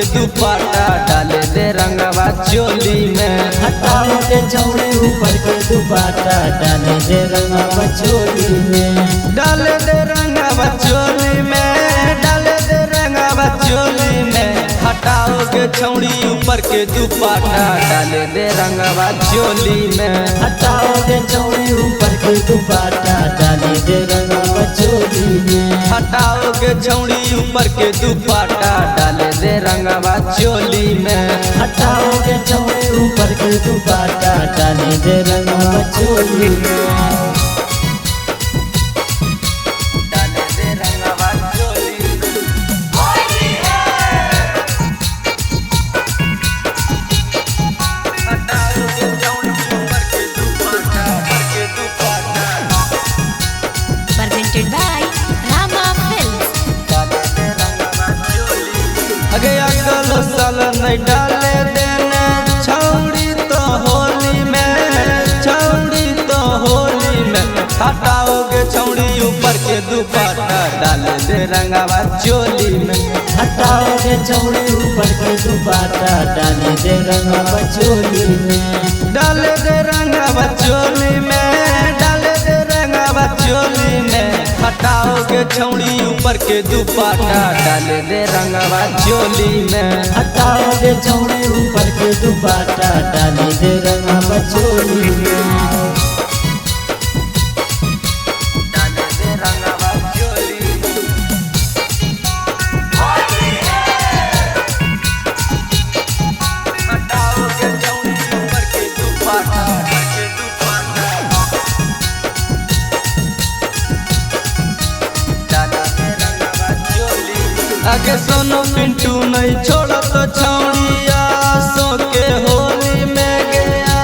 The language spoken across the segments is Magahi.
के दुपट्टा डाले दे रंगवा चोली में। हटाओ के छौड़ी ऊपर के दुपट्टा डाले दे रंगवा चोली में। डाले दे रंगवा चोली में, डाले दे रंगवा चोली में। हटाओ के छौड़ी ऊपर के दुपट्टा डाले दे रंगवा चोली में। हटाओ के छौड़ी ऊपर के दुपट्टा डाले दे रंगवा चोली में। हटाओ के छौड़ी ऊपर के दुपट्टा डाले दे रंगवा चोली में। हटाओ के छौड़ी ऊपर के दुपट्टा डाले दे रंगवा चोली में। डाले दे रंगवा चोली में। हटाओ के छौड़ी ऊपर के दुपट्टा, ऊपर के दुपट्टा। Presented by Rama Films. अगे अगल साल नहीं डाले देने छौड़ी तो होली में, छौड़ी तो होली में। हटाओगे छौड़ी ऊपर के दुपट्टा डाले दे रंगवा चोली में। हटाओ के छौड़ी ऊपर के दुपट्टा डाले दे रंगवा चोली में। डाले दे रंगवा चोली में, डाले दे रंगवा चोली में। हटाओगे छौड़ी ऊपर के दुपट्टा डाले दे रंगवा चोली में। हटाओ के छौड़ी ऊपर के दुपट्टा डाले दे रंगवा चोली में। डाले दे रंगवा चोली में। हटाओ के छौड़ी ऊपर के दुपट्टा, ऊपर के दुपट्टा। डाले दे रंगवा चोली। आगे सोनो पिंटू नहीं छोड़ो तो छौड़िया सो के होली में गया,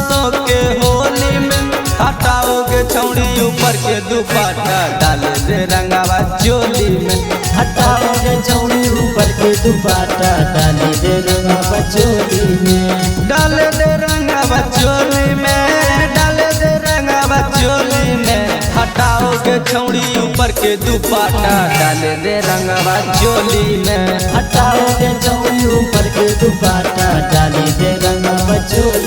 सो के होली में। हटाओगे छौड़ी ऊपर के दुपट्टा डाले दे रंगवा चोली में। हटाओ के छौड़ी ऊपर के दुपट्टा डाले दे रंगवा चोली में। डाले दे रंगवा चोली में, डाले दे रंगवा चोली में। हटाओगे छौड़ी ऊपर के दुपट्टा डाले दे रंगवा चोली में। हटाओ के छौड़ी ऊपर के दुपट्टा डाले दे रंगवा चोली।